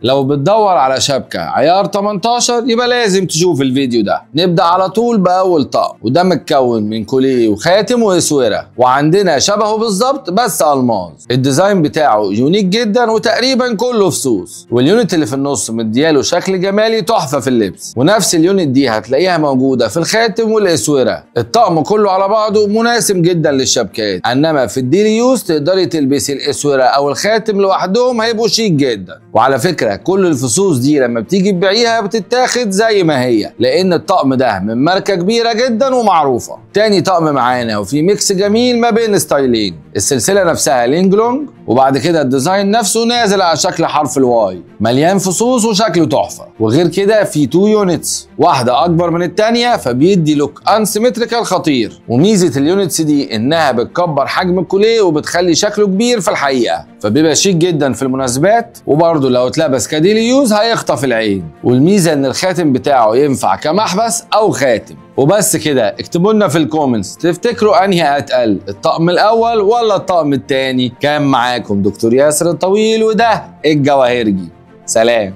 لو بتدور على شبكة عيار 18 يبقى لازم تشوف الفيديو ده. نبدأ على طول بأول طقم، وده متكون من كوليه وخاتم واسورة، وعندنا شبهه بالظبط بس ألماظ. ال design بتاعه unique جدا وتقريبا كله فصوص، وال unit اللي في النص مدياله شكل جمالي تحفة في اللبس، ونفس ال unit دي هتلاقيها موجودة في الخاتم والاسورة. الطقم كله على بعضه مناسب جدا للشبكات، انما في ال daily use تقدري تلبسي الاسورة او الخاتم لوحدهم هيبقوا شيك جدا. وعلى فكرة كل الفصوص دي لما بتيجي تبيعيها بتتاخد زي ما هي، لان الطقم ده من ماركة كبيرة جدا ومعروفة. تاني طقم معانا وفي mix جميل ما بين ستايلين، السلسلة نفسها لينجلونج، وبعد كده ال design نفسه نازل على شكل حرف ال Y، مليان فصوص وشكله تحفة. وغير كده في 2 units، واحدة اكبر من الثانية فبيدي look unsymmetrical خطير. وميزه ال units دي انها بتكبر حجم الكوليه وبتخلي شكله كبير في الحقيقة، فبيبقى شيك جدا في المناسبات، وبرده لو اتلبس ك daily use هيخطف العين. والميزة ان الخاتم بتاعه ينفع كمحبس او خاتم. وبس كده، اكتبوا لنا في ال comments تفتكروا انهي اتقل، الطقم الاول ولا الطقم الثاني؟ كان معاكم دكتور ياسر الطويل، وده الجواهرجي. سلام.